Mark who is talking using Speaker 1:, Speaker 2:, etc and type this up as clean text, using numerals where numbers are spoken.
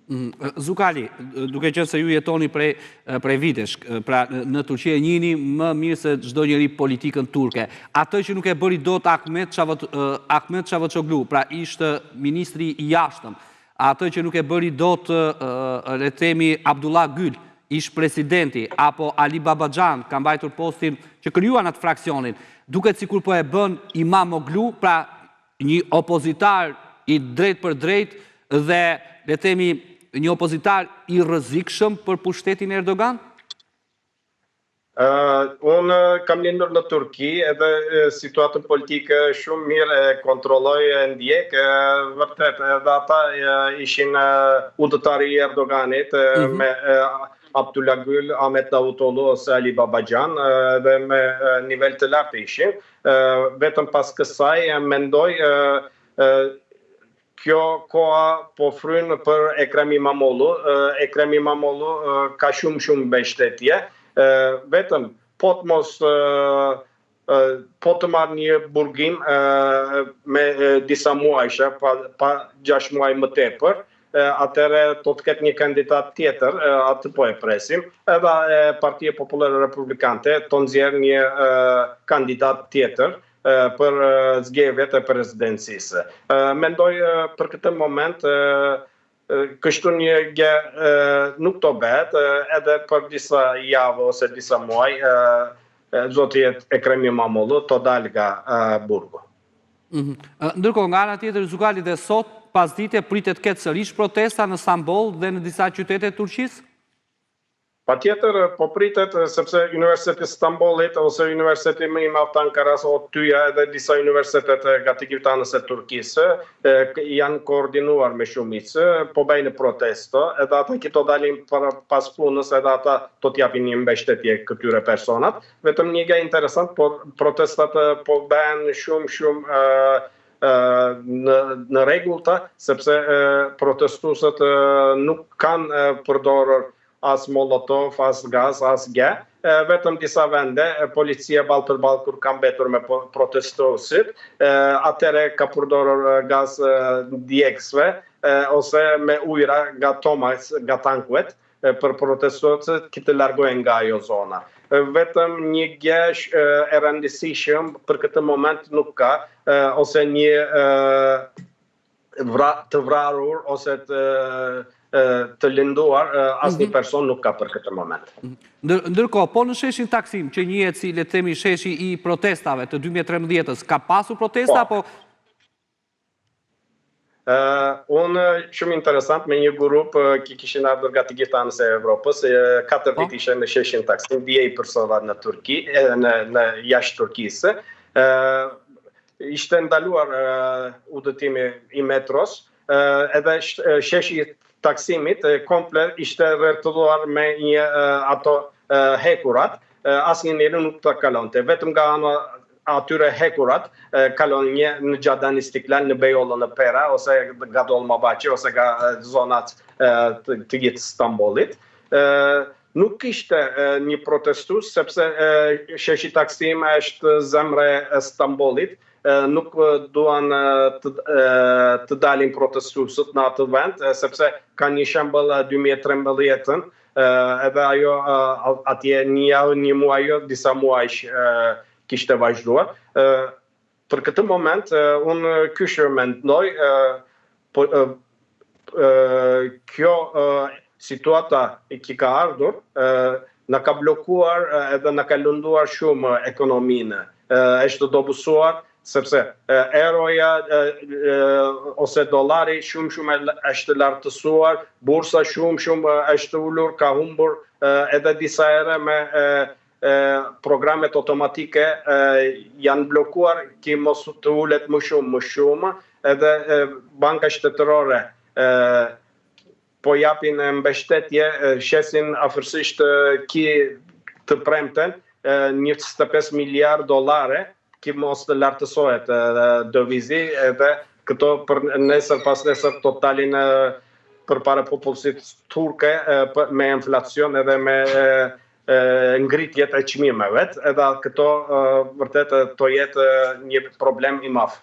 Speaker 1: Mm, Zukali, duke qenë se ju jetoni prej, prej vitesh, pra në Turqi e njihni më mirë se çdo njeri politikën turke. Atë që nuk e bëri dot Ahmet Çavot, Ahmet Çavushoglu, pra ishte ministri i jashtëm, atë që nuk e bëri dot, le të themi, Abdullah Gül, ish presidenti, apo Ali Babaxhan, ka mbajtur postin që krijuan atë fraksionin, duket sikur po e bën Imamoglu, pra një opozitar i drejtpërdrejtë dhe le të themi një opozitar i rrezikshëm për pushtetin e Erdogan?
Speaker 2: Uh, unë kam lindur në Turqi edhe situatën politike shumë mirë e kontrolloj e ndjek, vërtet edhe ata ishin udhëtari i Erdoganit mm -hmm. me Abdullah Gül, Ahmet Davutoglu ose Ali Babacan dhe me nivel të lartë ishin. Vetëm pas kësaj mendoj kjo koha po fryn për Ekrem Imamoglu. Ekrem Imamoglu ka shumë shumë mbështetje. Vetëm po të mos po të marrë një burgim me disa muajshe, pa, pa 6 muaj më tepër, atëherë do të ketë një kandidat tjetër, atë po e presim, edhe Partia Popullore Republikane të nxjerrë një kandidat tjetër për zgjedhjet e presidencisë. Mendoj për këtë moment kështu një gjë nuk do bëhet edhe për disa javë ose disa muaj zoti Ekrem Imamoglu të dalë nga burgu.
Speaker 1: Mhm. Ndërkohë, nga ana tjetër, Zukali dhe sot, pasdite, pritet të ketë sërish protesta në Stamboll dhe në disa qytete të Turqisë?
Speaker 2: Patjetër, po pritet, sepse Universiteti i Stambollit ose Universiteti më i madh të Ankarasë, ODTÜ-ja edhe disa universitete nga të gjithë anës e Turqisë janë koordinuar me shumicë, po bëjnë protesto, edhe ata që do dalin pas punës edhe ata do t'japin një mbështetje këtyre personat. Vetëm një gjë interesant, por protestat po bëhen shumë shumë në në rregullta, sepse protestuesit nuk kanë përdorur as molotov, as gaz, as gjë. Vetëm disa vende, policia ballë për ballë kur ka mbetur me protestuesit, atëherë ka përdorur gaz djegsve ose me ujra nga tomas, nga tankuet, për protestuesit që të largohen nga ajo zona. Vetëm një gjë e rëndësishëm për këtë moment nuk ka, ose një vra, të vrarur ose të të lënduar, asnjë mhm. person nuk ka për këtë moment.
Speaker 1: Mhm. Ndër, ndërkohë, po në sheshin Taksim, që njihet si le të themi sheshi i protestave të 2013-ës, ka pasur protesta po. apo
Speaker 2: Uh, unë shumë interesant me një grup uh, që kishin ardhur nga të gjitha anës e Evropës, uh, katër po. ditë ishe në sheshin Taksim, dje i përsova në Turqi, edhe në në jashtë Turqisë. Uh, ishte ndaluar uh, udhëtimi i metros, uh, edhe sheshi i Taksimit komplet ishte rrethuar me një uh, ato uh, hekurat, uh, asnjë njeri nuk të kalonte, vetëm nga ana atyre hekurat kalon një në Xhadenë Istiklal, në Beyoğlu në Pera ose nga Dolmabahçe ose nga zonat të, të gjithë Stambollit. Nuk kishte një protestues sepse sheshi Taksim është zemra e Stambollit, nuk duan të, të dalin protestuesit në atë vend sepse ka një shembull 2013-ën edhe ajo atje një javë, një muaj, jo, disa muajsh kishte vazhduar. Për këtë moment, unë kysh mendoj, po, kjo situata që ka ardhur, na ka bllokuar edhe na ka lënduar shumë ekonominë. Është dobësuar sepse euroja ose dollari shumë shumë është lartësuar, bursa shumë shumë është ulur, ka humbur edhe disa herë me programet automatike janë bllokuar që mos të ulet më shumë më shumë edhe banka shtetërore po japin mbështetje, shesin afërsisht ki të premten 25 miliard dollare që mos të lartësohet dëvizi edhe këto për nesër pas nesër do të dalin përpara popullsisë turke me inflacion edhe me ngritjet e çmimeve, edhe këto vërtet do jetë një problem i madh.